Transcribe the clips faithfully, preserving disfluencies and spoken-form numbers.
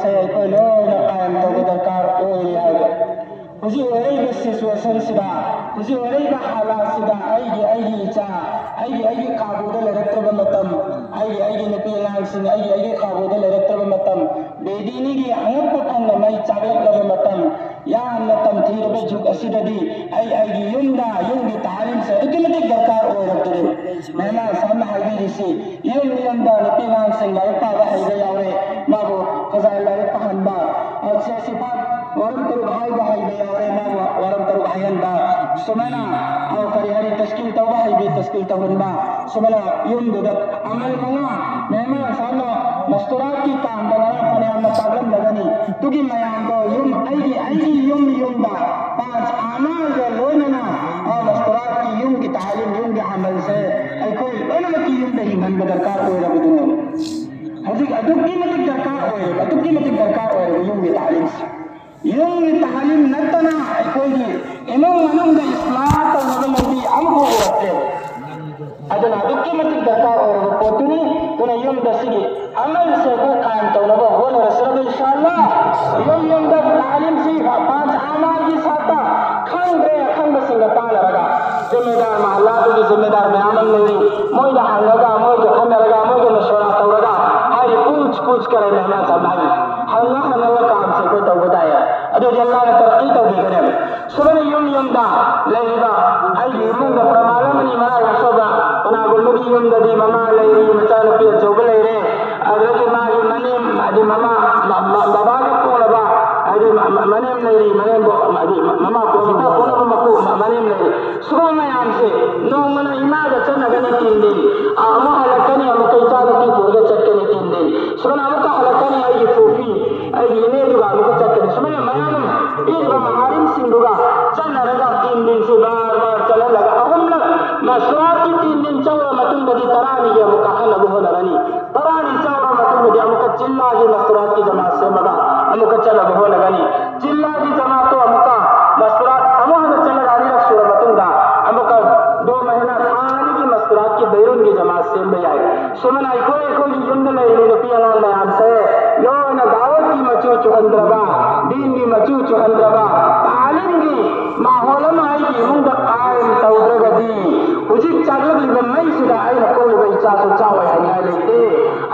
ꯁꯦ ꯑꯩꯈꯣꯏ ꯂꯣꯏꯅ ꯀꯥꯏꯝ ꯇꯧꯕ ꯗꯔꯀꯥꯔ ꯑꯣꯏꯔꯦ ꯍꯥꯏꯕ꯫ ꯍꯧꯖꯤꯛ ꯑꯣꯏꯔꯛꯏꯕ ꯁꯤꯆꯨꯋꯦꯁꯟꯁꯤꯗ, ꯍꯧꯖꯤꯛ ꯑꯣꯏꯔꯛꯏꯕ ꯍꯥꯂꯥꯠꯁꯤꯗ ꯑꯩꯒꯤ, ꯑꯩꯒꯤ ꯏꯆꯥ, ꯑꯩꯒꯤ, ꯑꯩꯒꯤ ꯀꯥꯕꯨꯗ ꯂꯩꯔꯛꯇ꯭ꯔꯕ ꯃꯇꯝ, ꯑꯩꯒꯤ, ꯑꯩꯒꯤ ꯅꯨꯄꯤ ꯑꯉꯥꯡꯁꯤꯡ ꯑꯩꯒꯤ, ꯑꯩꯒꯤ ꯀꯥꯕꯨꯗ ꯂꯩꯔꯛꯇ꯭ꯔꯕ ꯃꯇꯝ, ꯕꯦꯗꯤꯅꯤꯒꯤ ꯑꯉꯛꯄ ꯐꯪꯅ ꯃꯩ ꯆꯥꯛꯂꯛꯂꯕ ꯃꯇꯝ, ꯌꯥꯝꯅ ꯇꯝꯊꯤꯔꯕ ꯖꯨꯛ ꯑꯁꯤꯗꯗꯤ ꯑꯩ, ꯑꯩꯒꯤ ꯌꯨꯝꯗ, ꯌꯨꯝꯒꯤ ꯇꯥꯂꯤꯝꯁꯦ ꯑꯗꯨꯛꯀꯤ ꯃꯇꯤꯛ ꯗꯔꯀꯥꯔ ꯑꯣꯏꯔꯛꯇꯣꯔꯤꯕꯅꯤ꯫ ꯃꯦꯝꯃ ꯁꯥꯝꯅ ꯍꯥꯏꯕꯤꯔꯤꯁꯤ, ꯌꯨꯝ ꯌꯨꯝꯗ ꯅꯨꯄꯤ ꯑꯉꯥꯡꯁꯤꯡ ꯂꯥꯏꯔꯤꯛ ꯄꯥꯕ ꯍꯩꯕ ꯌꯥꯎꯔꯦ, ꯃꯥꯕꯨ ꯀꯖꯥ ꯂꯥꯏꯔꯤꯛ ꯄꯥꯍꯟꯕ, ꯑ, ꯁꯦ ꯁꯤꯐꯥꯠ ꯋꯥꯔꯝ ꯇꯔꯨꯛ ꯍꯥꯏꯕ ꯍꯩꯕ ꯌꯥꯎꯔꯦ, ꯃꯥꯕꯨ ꯋꯥꯔꯝ ꯇꯔꯨꯛ ꯍꯥꯏꯍꯟꯕ, ꯁꯨꯃꯥꯏꯅ, ꯑ, ꯀꯔꯤ ꯍꯥꯏꯅꯤ, ꯇꯁꯀꯤꯜ ꯇꯧꯕ ꯍꯩꯕꯤ ꯇꯁꯀꯤꯜ ꯇꯧꯍꯟꯕ, ꯁꯨꯃꯥꯏꯅ ꯌꯨꯝꯗꯨꯗ ꯑꯃꯜ ꯃꯉꯥ, ꯃꯦꯝꯃ ꯁꯥꯝꯅ ꯃꯁꯇꯨꯔꯥꯠꯀꯤ ꯀꯥꯝꯗ ꯉꯔꯥꯡ ꯐꯅꯌꯥꯝꯅ ꯇꯥꯛꯂꯝꯂꯒꯅꯤ꯫ ꯑꯗꯨꯒꯤ ꯃꯌꯥꯝꯗꯣ ꯌꯨꯝ, ꯑꯩꯒꯤ, ꯑꯩꯒꯤ ꯌꯨꯝ ꯌꯨꯝꯗ ꯄꯥꯟꯆ ꯑꯃꯒ ꯂꯣꯏꯅꯅ ꯑ ꯃꯁꯇꯨꯔꯥꯠꯀꯤ ꯌꯨꯝꯒꯤ ꯇꯥꯂꯤꯝ, ꯌꯨꯝꯒꯤ ꯑꯃꯜꯁꯦ ꯑꯩꯈꯣꯏ ꯂꯣꯏꯅꯃꯛꯀꯤ ꯌꯨꯝꯗ ꯍꯤꯡꯍꯟꯕ ꯗꯔꯀꯥꯔ ꯑꯣꯏꯔꯕꯗꯨꯅꯦꯕ꯫ ꯍꯧꯖꯤꯛ ꯑꯗꯨꯛꯀꯤ ꯃꯇꯤꯛ ꯗꯔꯀꯥꯔ ꯑꯣꯏꯔꯦꯕ, ꯑꯗꯨꯛꯀꯤ ꯃꯇꯤꯛ ꯗꯔꯀꯥꯔ ꯑꯣꯏꯔꯦꯕ ꯌꯨꯝꯒꯤ ꯇꯥꯂꯤꯝꯁꯦ꯫ ꯌꯨꯝꯒꯤ ꯇꯥꯂꯤꯝ ꯅꯠꯇꯅ ꯑꯩꯈꯣꯏꯒꯤ ꯏꯃꯨꯡ ꯃꯅꯨꯡꯗ ꯏꯁꯂꯥꯍ ꯇꯧꯅꯕ ꯂꯝꯕꯤ ꯑꯃꯐꯥꯎ ꯎꯔꯛꯇꯦꯕ꯫ ꯑꯗꯨꯅ ꯑꯗꯨꯛꯀꯤ ꯃꯇꯤꯛ ꯗꯔꯀꯥꯔ ꯑꯣꯏꯔꯕ ꯄꯣꯠꯇꯨꯅꯤ꯫ ꯑꯗꯨꯅ ꯌꯨꯝꯗ ꯁꯤꯒꯤ ꯑꯃꯜꯁꯦ ꯑꯩꯈꯣꯏ ꯀꯥꯏꯝ ꯇꯧꯅꯕ ꯍꯣꯠꯅꯔꯁꯤꯔꯕ ꯏꯟꯁꯥ ꯑꯜꯂꯥ꯫ ꯌꯨꯝ ꯌꯨꯝꯗ ꯇꯥꯂꯤꯝꯁꯤ ꯄꯥꯟꯆ ꯑꯃꯒꯤ ꯁꯥꯇ ꯈꯪꯗ꯭ꯔꯦ ꯑꯈꯪꯕꯁꯤꯡꯒ ꯇꯥꯟꯅꯔꯒ ꯖꯤꯝꯃꯦꯗꯥꯔ ꯃꯍꯜꯂꯥꯗꯨꯒꯤ ꯖꯤꯝꯃꯦꯗꯥꯔ ꯃꯌꯥꯝ ꯑꯃ ꯂꯩꯔꯤ꯫ ꯃꯣꯏꯗ ꯍꯪꯉꯒ, ꯃꯣꯏꯒ ꯈꯟꯅꯔꯒ, ꯃꯣꯏꯒ ꯃꯁꯣꯔꯥ ꯇꯧꯔꯒ ꯍꯥꯏꯔꯤ ꯄꯨꯁ ꯄꯨꯁ ꯀꯔꯦ ꯃꯦꯍꯃꯥꯟ ꯁꯥꯍꯕ ꯍꯥꯏꯔꯤ꯫ ꯍꯪꯉ ꯍꯪꯉꯒ ꯀꯥꯝꯁꯦ ꯑꯩꯈꯣꯏ ꯇꯧꯕ ꯇꯥꯏꯌꯦ꯫ ꯑꯗꯨꯗꯤ ꯑꯜꯂꯥꯅ ꯇꯔꯛꯀꯤ ꯇꯧꯕꯤꯒꯅꯦꯕ꯫ ꯁꯨꯃꯥꯏꯅ ꯌꯨꯝ ꯌꯨꯝꯗ ꯂꯩꯔꯤꯕ ꯑꯩꯒꯤ ꯏꯃꯨꯡꯗ ꯄ꯭ꯔꯃꯥꯟ ꯑꯃꯅꯤ ꯃꯔꯥꯏ ꯌꯥꯆꯧꯕ ꯀꯅꯥꯒꯨꯝꯕꯒꯤ ꯌꯨꯝꯗꯗꯤ ꯃꯃꯥ ꯂꯩꯔꯤ, ꯃꯆꯥꯅꯨꯄꯤ ꯑꯆꯧꯕ ꯂꯩꯔꯦ, ꯑꯗꯨꯗꯒꯤ ꯃꯥꯒꯤ ꯃꯅꯦꯝ, ꯍꯥꯏꯗꯤ ꯃꯃꯥ, ꯃ-, ꯃ-, ꯕꯕꯥꯒ ꯄꯣꯛꯂꯕ, ꯍꯥꯏꯗꯤ ꯃ-, ꯃ-, ꯃꯅꯦꯝ ꯂꯩꯔꯤ, ꯃꯅꯦꯝꯕꯣꯛ, ꯍꯥꯏꯗꯤ ꯃ-, ꯃꯃꯥ ꯄꯣꯛꯂꯕ, ꯄꯣꯛꯂꯕ ꯃꯄꯨ, ꯃ-, ꯃꯅꯦꯝ ꯂꯩꯔꯤ꯫ ꯁꯨꯝꯕ ꯃꯌꯥꯝꯁꯦ ꯅꯣꯡꯃꯅ ꯏꯃꯥꯒ ꯆꯠꯅꯒꯅꯤ ꯇꯤꯟꯗꯤꯟ, ꯑ-, ꯑꯃꯨꯛ ꯍꯜꯂꯛꯀꯅꯤ, ꯑꯃꯨꯛꯀ ꯏꯆꯥꯅꯨꯄꯤ ꯄꯨꯔꯒ ꯆꯠꯀꯅꯤ ꯇꯤꯟꯗꯤꯟ, ꯁꯨꯃꯥꯏꯅ ꯑꯃꯨꯛꯀ ꯍꯜꯂꯛꯀꯅꯤ ꯑꯩꯒꯤ ꯄꯨꯄꯤ, ꯑꯩꯒꯤ ꯏꯅꯦꯗꯨꯒ ꯑꯃꯨꯛꯀ ꯆꯠꯀꯅꯤ꯫ ꯁꯨꯃꯥꯏꯅ ꯃꯌꯥꯝ ꯑꯃ ꯄꯤꯔꯤꯕ ꯃꯍꯥꯔꯤꯝꯁꯤꯡꯗꯨꯒ ꯆꯠꯅꯔꯒ ꯇꯤꯟꯗꯤꯟꯁꯤ ꯕꯥꯔ ꯕꯥꯔ ꯆꯠꯍꯜꯂꯒ ꯑꯍꯨꯝꯂꯛ ꯃꯁꯋꯥꯔꯒꯤ ꯇꯤꯟꯗꯤꯟ ꯆꯪꯂꯕ ꯃꯇꯨꯡꯗꯗꯤ ꯇꯔꯥꯅꯤꯒꯤ ꯑꯃꯨꯛ ꯀꯥꯈꯠꯅꯕ ꯍꯣꯠꯅꯔꯅꯤ꯫ ꯇꯔꯥꯅꯤ ꯆꯪꯂꯕ ꯃꯇꯨꯡꯗꯗꯤ ꯑꯃꯨꯛꯀ ꯆꯤꯜꯂꯥꯒꯤ ꯃꯁꯋꯥꯔꯒꯤ ꯖꯃꯥꯠ ꯁꯦꯝꯃꯒ ꯑꯃꯨꯛꯀ ꯆꯠꯅꯕ ꯍꯣꯠꯅꯒꯅꯤ꯫ ꯆꯤꯜꯂꯥꯒꯤ ꯖꯃꯥꯠꯇꯣ ꯑꯃꯨꯛꯀ ꯃꯁꯋꯥꯔ ꯑꯃꯨꯛ ꯍꯟꯅ ꯆꯠꯂꯒ ꯑꯅꯤꯔꯛ ꯁꯨꯔ ꯃꯇꯨꯡꯗ ꯑꯃꯨꯛꯀ ꯗꯣ ꯃꯍꯤꯅꯥ ꯊꯥ ꯑꯅꯤꯒꯤ ꯃꯁꯋꯥꯔꯒꯤ ꯕꯩꯔꯨꯟꯒꯤ ꯖꯃꯥꯠ ꯁꯦꯝꯕ ꯌꯥꯏ꯫ ꯁꯨꯃꯥꯏꯅ ꯑꯩꯈꯣꯏ, ꯑꯩꯈꯣꯏꯒꯤ ꯌꯨꯝꯗ ꯂꯩꯔꯤꯕ ꯅꯨꯄꯤ ꯑꯉꯥꯡ ꯃꯌꯥꯝꯁꯦ ꯂꯣꯏꯅ ꯗꯥꯎ ꯍꯟꯗ꯭ꯔꯕ, ꯗꯤꯟꯒꯤ ꯃꯆꯨ ꯆꯨꯍꯟꯗ꯭ꯔꯕ, ꯇꯥꯂꯤꯝꯒꯤ ꯃꯥꯍꯣꯜ ꯑꯃ ꯑꯩꯒꯤ ꯏꯃꯨꯡꯗ ꯀꯥꯏꯝ ꯇꯧꯗ꯭ꯔꯒꯗꯤ, ꯍꯧꯖꯤꯛ ꯆꯥꯛꯂꯛꯂꯤꯕ ꯃꯩꯁꯤꯗ ꯑꯩꯅ ꯄꯣꯛꯂꯤꯕ ꯏꯆꯥꯁꯨ ꯆꯥꯎ ꯍꯥꯏꯅꯤꯡꯉꯥꯏ ꯂꯩꯇꯦ꯫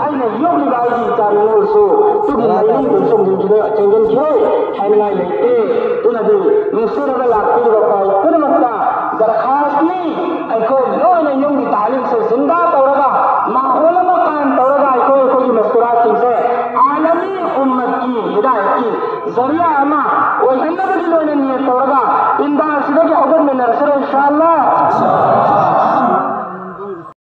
ꯑꯩꯅ ꯌꯣꯛꯂꯤꯕ ꯑꯩꯒꯤ ꯏꯆꯥ ꯅꯤꯉꯣꯜꯁꯨ ꯇꯨꯒꯤ ꯃꯩꯅꯨꯡꯗ ꯆꯣꯡꯁꯤꯟꯈꯤꯔꯣꯏ, ꯆꯦꯟꯁꯤꯟꯈꯤꯔꯣꯏ ꯍꯥꯏꯅꯤꯡꯉꯥꯏ ꯂꯩꯇꯦ꯫ ꯑꯗꯨꯅꯗꯤ ꯅꯨꯡꯁꯤꯔꯕ ꯂꯥꯛꯄꯤꯔꯤꯕ ꯄꯥꯎ ꯄꯨꯝꯅꯃꯛꯇ ꯗꯔꯈꯥꯁꯅꯤ꯫ ꯑꯩꯈꯣꯏ ꯂꯣꯏꯅ ꯌꯨꯝꯒꯤ ꯇꯥꯂꯤꯝꯁꯦ ꯖꯤꯟꯗꯥ ꯇꯧꯔꯒ, ꯃꯥꯍꯣꯜ ꯑꯃ ꯀꯥꯏꯝ ꯇꯧꯔꯒ, ꯑꯩꯈꯣꯏ ꯑꯩꯈꯣꯏꯒꯤ ꯃꯁꯇꯨꯔꯥꯁꯤꯡꯁꯦ ꯑꯥꯂꯃꯤ ꯎꯝꯃꯠꯀꯤ ꯍꯤꯗꯥꯌꯠꯀꯤ ꯖꯔꯤꯌꯥ ꯑꯃ ꯑꯣꯏꯍꯟꯅꯕꯒꯤ ꯂꯣꯏꯅ ꯅꯤꯌꯠ ꯇꯧꯔꯒ ꯏꯝꯗꯥꯜꯁꯤꯗꯒꯤ ꯍꯧꯒꯠꯃꯤꯟꯅꯔꯁꯤꯔ, ꯏꯟꯁꯥ ꯑꯜꯂꯥ꯫